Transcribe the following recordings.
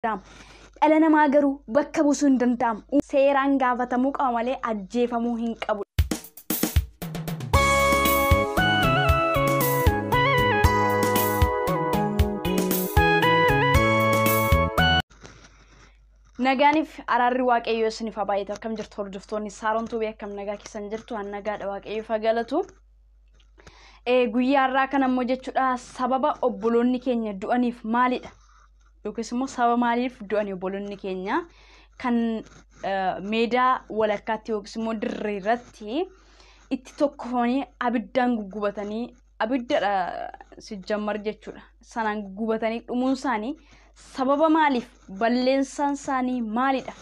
Dhala namaa garuu bakka buusuu hin danda'amu. Seeraan gaafatamuu qaba malee ajjeefamuu hin qabu. Nagaaniif araarri Waaqayyoo isiniif haa baay'atu. Akkam jirtu hordoftoonni Saaroon Tuubee, akkam nagaa keessan jirtu? An nagaadha, Waaqayyoof haa galatu. Guyyaa har'aa kana immoo jechuudha, sababa obboloonni keenya du'aniif maalidha? Yookiis immoo sababa maaliif du'ani obboloonni keenya kan meedaa walakkaatti yookiis immoo dirree irratti itti tokkofamanii abiddaan guggubatanii, abiddadha sijjammar jechuudha. Sanaan guggubatanii dhumuun isaanii sababa maaliif, balleessaan isaanii maalidha?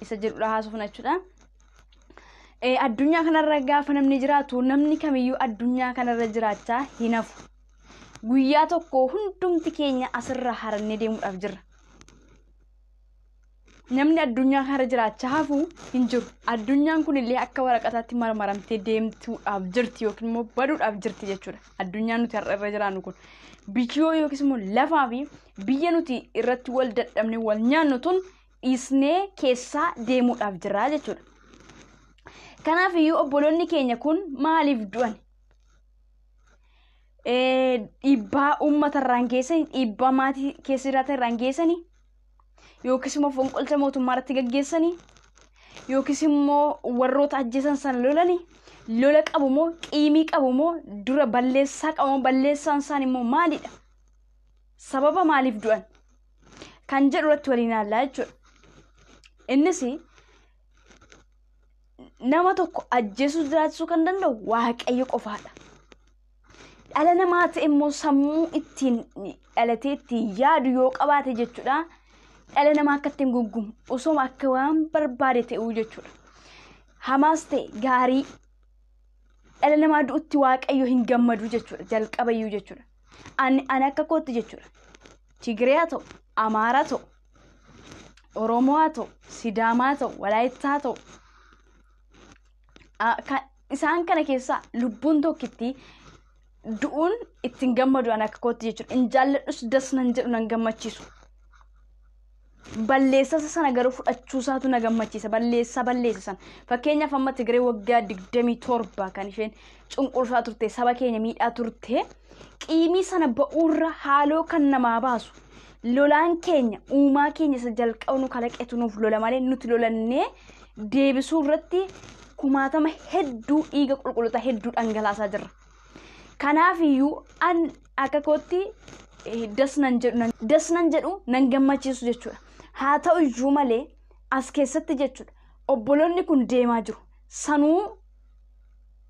Isa jedhudha haasofna jechuudha. Addunyaa kanarra gaafa namni jiraatu, namni kamiyyuu addunyaa kanarra jiraachaa hin hafu. Guyyaa tokko hundumti keenya asirra harannee deemuudhaaf jirra. Namni addunyaa kanarra jiraachaa hafu hin jiru. Addunyaan kunillee akka waraqataatti marmaramtee deemtuudhaaf jirti yookiin immoo baduudhaaf jirti jechuudha. Addunyaan nuti har'a irra jiraannu kun biyyoo yookiis immoo lafaa fi biyya nuti irratti wal dadhabne wal nyaannu tun dhiisnee keessaa deemuudhaaf jirra jechuudha. Kanaaf iyyuu obboloonni keenya kun maaliif du'an? Dhiibbaa uummata irraan geessanii, dhiibbaa maatii keessa jiraatan irraan geessanii, yookiis immoo fonqolcha mootummaa irratti gaggeessanii, yookiis immoo warroota ajjeesan sana lolanii, lola qabu moo qiimii qabu moo, dura balleessaa qabu moo, balleessaan isaan immoo maalidha? Sababa maaliif du'an? Kan jedhu irratti waliin ilaallaa jechuudha. Innis nama tokko ajjeesuu jiraachisuu kan danda'u Waaqayyo qofaadha. Dhala namaa ta'e immoo sammuu ittiin dhalatee ittiin yaadu yoo qabaate jechuudha. Dhala namaa akka ittiin gungumu osoo akka waan barbaade ta'uu jechuudha. Hamaas ta'e gaarii, dhala namaa du'utti Waaqayyo hin gammadu jechuudha. Jalqabayyuu jechuudha. Ani akka kootti jechuudha. Tigiree haa ta'u, Amaaraa ta'u, Oromoo haa ta'u, Sidaamaa haa ta'u, Walaayittaa haa ta'u. Isaan kana keessaa lubbuun tokkitti du'uun ittiin gammadu ani akka kootti jechuudha. Hin jaalladhus, das nan jedhu, nan gammachiisu. Balleessa sana garuu fudhachuusaatu na gammachiisa. Balleessaa balleessa sana. Fakkeenyaaf amma Tigiree waggaa 27 kan isheen cunqursaa turte, saba keenya miidhaa turte, qiimii sana ba'uurra haaloo kan namaa baasu. Lolaan keenya uumaa keenya isa jalqabnu kalaqetu nuuf lola malee nuti lolannee deebisuu irratti kumaatama hedduu dhiiga qulqullota hedduu dhangalaasaa jirra. Kanaaf iyyuu an akka kootti das nan jedhu, nan gammachiisu jechuudha. Haa ta'u iyyuu malee as keessatti jechuudha, obboloonni kun deemaa jiru. Sanuu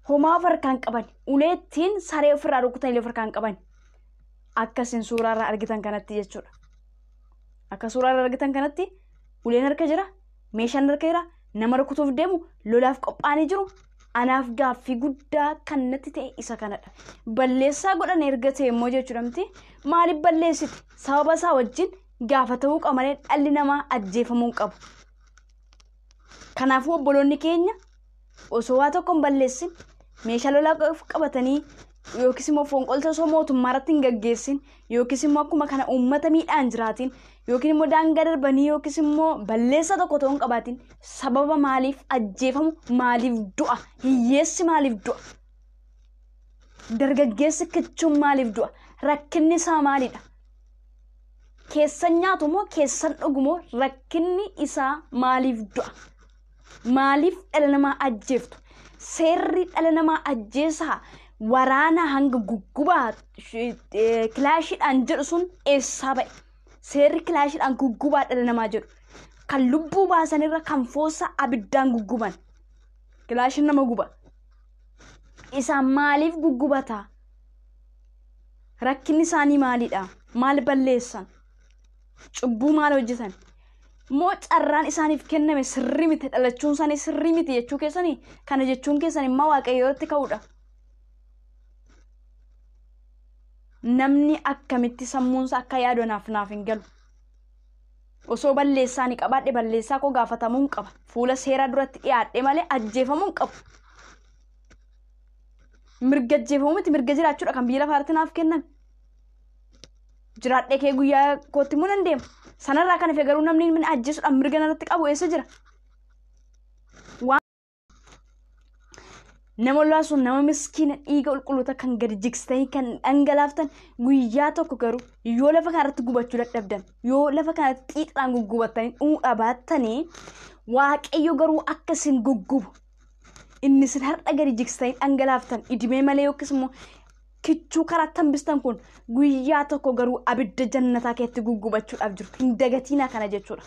homaa of harkaan qaban, ulee ittiin saree ofirraa rukutan illee of harkaan qaban. Akkasiin suuraarraa argitan kanatti jechuudha. Akka suuraarraa argitan kanatti uleen harka jira, meeshaan harka jira, nama rukutuuf deemu, lolaaf qophaa'anii jiru. Anaaf gaaffii guddaa kan natti ta'e isa kanadha. Balleessaa godhan erga ta'e immoo jechuudha miti, maaliif balleessite? Sababa isaa wajjin gaafatamuu qaba malee dhalli namaa ajjeefamuu hin qabu. Kanaafuu obboloonni keenya osoo waa tokko hin balleessin, meeshaa lolaa qabatanii yookiis immoo fonqolcha osoo mootummaa irratti hin gaggeessin, yookiis immoo akkuma kana uummata miidhaan jiraatin, yookiin immoo daangaa darbanii, yookiis immoo balleessa tokko ta'uu hin qabaatin, sababa maaliif ajjeefamu? Maaliif du'a? Hiyyeessi maaliif du'a? Dargaggeessi kichuun maaliif du'a? Rakkinni isaa maalidha? Keessan nyaatu moo keessan dhugu moo, rakkinni isaa maaliif du'a? Maaliif dhala namaa ajjeeftu? Seerri dhala namaa ajjeesaa waraana hanga guggubaa kilaashiidhaan jedhu sun eessaa ba'e? Seerri kilaashiidhaan guggubaa dhala namaa jedhu kan lubbuu baasanirra kan foossa abiddaan gugguban, kilaashiin nama guba. Isaan maaliif guggubataa? Rakkinni isaanii maalidha? Maal balleessan? Cubbuu maal hojjetan? Moo carraan isaaniif kenname sirrii miti, dhalachuun isaanii sirrii miti jechuu keessanii? Kana jechuun keessan immoo Waaqayyo irratti ka'uudha. Namni akkamitti sammuunsa akka yaadu naaf hin galu. Osoo balleessaa ni qabaadhe, balleessaa koo gaafatamuu hin qaba. Fuula seeraa duratti dhiyaadhe malee ajjeefamuu hin qabu. Mirga ajjeefamuu miti, mirga jiraachuudha kan biyya lafaarratti naaf kenname. Jiraadhee kee guyyaa kootti immoo nan deema. Sanarraa kan hafe garuu namni mana ajjeesuudhaan mirga narratti qabu eessa jira? Nama lolaasuun nama miskiina dhiiga qulqulloota kan gadi jigsitanii kan dhangalaaftan guyyaa tokko garuu yoo lafa kanarratti gubachuu dadhabdan yoo lafa kanarratti xiixaan guggubattanii dhumuudhaa baattanii waaqayyo garuu akka isin guggubu inni isin har'a gadi jigsitanii dhangalaaftan idimee malee yookiis immoo kichuu karaa tambistan kun guyyaa tokko garuu abidda jannataa keessatti guggubachuudhaaf jirtu hin dagatiinaa kana jechuudha.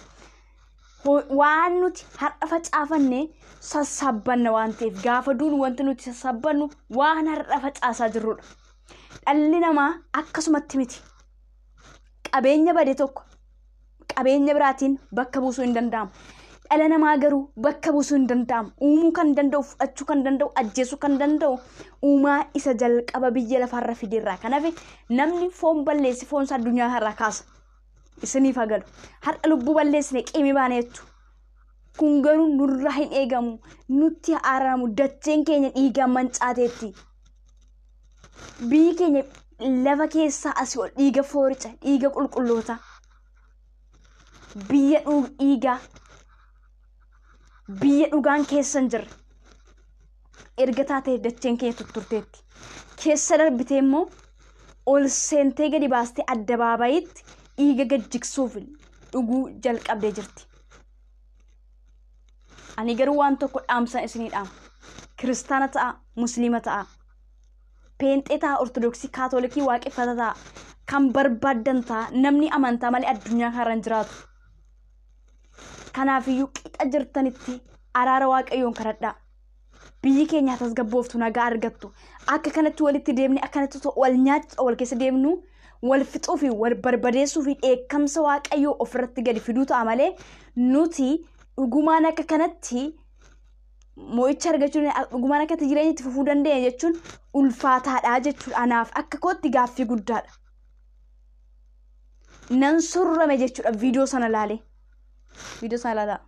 Waan nuti har'a facaafanne sassaabbanna waan ta'eef gaafa duunu wanti nuti sassaabbannu waan har'a facaasaa jirrudha. Dhalli namaa akkasumatti miti. Qabeenya bade tokko qabeenya biraatiin bakka buusuu hin danda'amu. Dhala namaa garuu bakka buusuu hin danda'amu. Uumuu kan danda'u, fudhachuu kan danda'u, ajjeesuu kan danda'u uumaa isa jalqaba biyya lafaarra fideerraa. Kanaaf namni foon balleessi foon isaa addunyaa irraa kaasa. Isiniif agalu. Har'a lubbuu balleessine qiimi baaneettu. Kun garuu nurraa hin eegamu. Nutti haaramu dacheen keenya dhiigaan mancaateetti. Biyyi keenya lafa keessaa asii ol dhiiga fooricha, dhiiga qulqulloota. Biyya dhiigaa. Biyya dhugaan keessa hin jirre. Erga taatee dacheen keenya tutturteetti. Keessa darbitee immoo ol seentee gadi baastee addabaabayitti dhiiga gad jigsuuf dhuguu jalqabdee jirti. Ani garuu waan tokko dhaamsan isinii dhaama. Kiristaana ta'a, Musliima ta'a, Peenxee ta'a, Ortodoksii, Kaatolikii, Waaqeffata ta'a, kan barbaaddan ta'a, namni amantaa malee addunyaa kanarra hin jiraatu. Kanaafiyyuu qixa jirtanitti araara waaqayyoon kadhadhaa. Biyyi keenya tasgabbooftu nagaa argattu. Akka kanatti walitti deemne akkanatti wal nyaachuu wal keessa deemnu wal fixuu fi wal barbadeessuu fi dheekkamsa waaqayyoo ofirratti gadi fiduu ta'a malee nuti dhugumaan akka kanatti mo'icha argachuun dhugumaan akkatti jireenya itti fufuu dandeenya jechuun ulfaataadha jechuudha. Anaaf akka kootti gaaffii guddaadha. Nan surrame jechuudha viidiyoo sana ilaalee. Viidiyoo sana ilaalaa.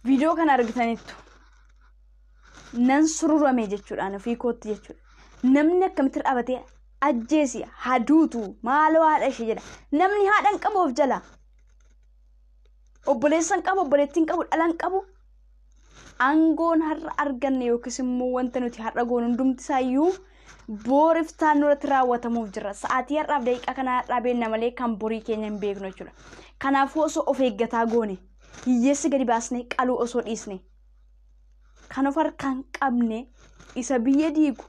Viidiyoo kana argitaniittu nan sururame jechuudhaan ofii kootti jechuudha. Namni akkamitti dhaabatee ajjeesi haduutu maaloo haadha ishee jedha. Namni haadha hin qabu of jala. Obboleessa hin qabu, obboleettii hin qabu, dhala hin qabu. Aangoon har'a arganne yookiis immoo wanta nuti har'a goonu hundumti isaayyuu booriftaan nurratti raawwatamuuf jira. Sa'aatii har'aaf daqiiqaa kana har'aa beekna malee kan borii keenya hin beeknu jechuudha. Kanaafuu osoo of eeggataa goone hiyyeessi gadi baasnee qaluu osoo dhiisne kan of harkaan qabne isa biyya diigu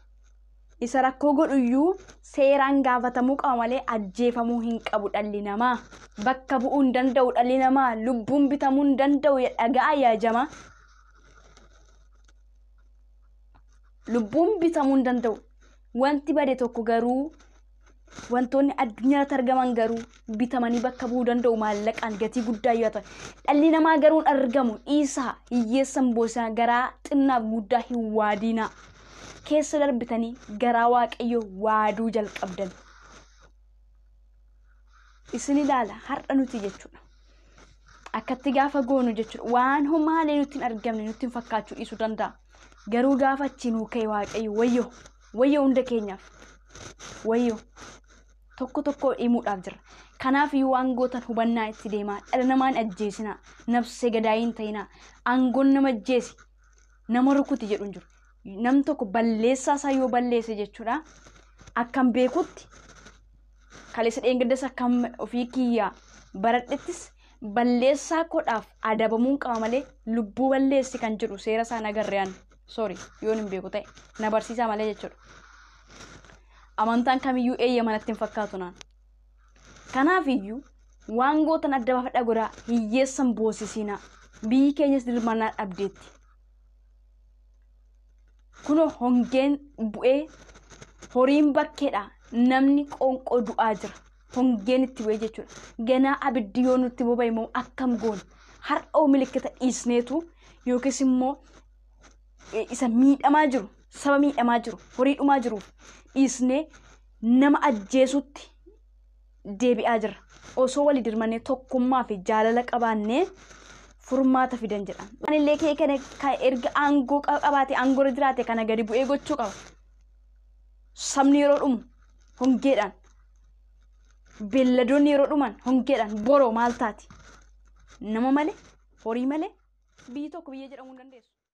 isa rakkoo godhuyyuu seeraan gaafatamuu qaba malee ajjeefamuu hin qabu dhalli namaa. Bakka bu'uu hin danda'u dhalli namaa, lubbuun bitamuu hin danda'u dhaga'aa yaajama. Lubbuun bitamuu hin danda'u. Wanti bade tokko garuu wantoonni addunyaatti argaman garuu bitamanii bakka bu'uu danda'u maallaqaan gatii guddaa yoo ta'u. Dhalli namaa garuu hin argamu dhiisaa hiyyeessan boosaa garaa xinnaaf guddaa hin waadinaa. Keessa darbitanii garaa waaqayyoo waaduu jalqabdan. Isin ilaala har'a nuti jechuudha. Akkatti gaafa goonu jechuudha. Waan homaalee nutti hin argamne nutti hin fakkaachuu dhiisuu danda'a. Garuu gaafa achi nuu ka'e waaqayyo wayyoo wayyoo hunda keenyaaf wayyoo tokko tokko himuudhaaf jira. Kanaaf iyyuu waan gootan hubannaa itti deemaa. Dhala namaan ajjeesinaa. Nafsee gadaayii hin ta'inaa. Aangoon nama ajjeesi nama rukuti jedhu hin jiru. Nam tokko balleessaa isaa yoo balleesse jechuudha. Akkam beekutti kaleessa dheengaddas akkam ofii kiyyaa baradhettis balleessaa koodhaaf adabamuun qaba malee lubbuu balleessi kan jedhu seera isaa nagarreen sorry yoon hin beeku ta'e na barsiisaa malee jechuudha. Amantaan kamiyyuu eeyya manatti hin fakkaatu naan. Kanaaf iyyuu waan gootan adda baafadhaa godhaa hiyyeessan boosisiinaa. Biyyi keenyas dirmannaa dhabdeetti. Kunoo hongeen bu'ee horiin bakkeedha namni qoonqoo du'aa jira. Hongeen itti bu'ee jechuudha. Ganaa abiddi yoo nutti boba'e immoo akkam goona? Har'a milikkita dhiisneetu yookiis immoo isa miidhamaa jiru, saba miidhamaa jiru, horii dhumaa jiruuf dhiisnee nama ajjeesutti deebi'aa jirra. Osoo walii dirmannee tokkummaa fi jaalala qabaannee furmaata fidan jedha. Anillee kee kana erga aangoo qabaate, aangoo irra jiraate kana gadi bu'ee gochuu qaba. Sabni yeroo dhumu hongeedhaan, beelladoonni yeroo dhuman hongeedhaan, boroo maal taati? Nama malee, horii malee biyyi tokko biyya jedhamuu hin dandeessu.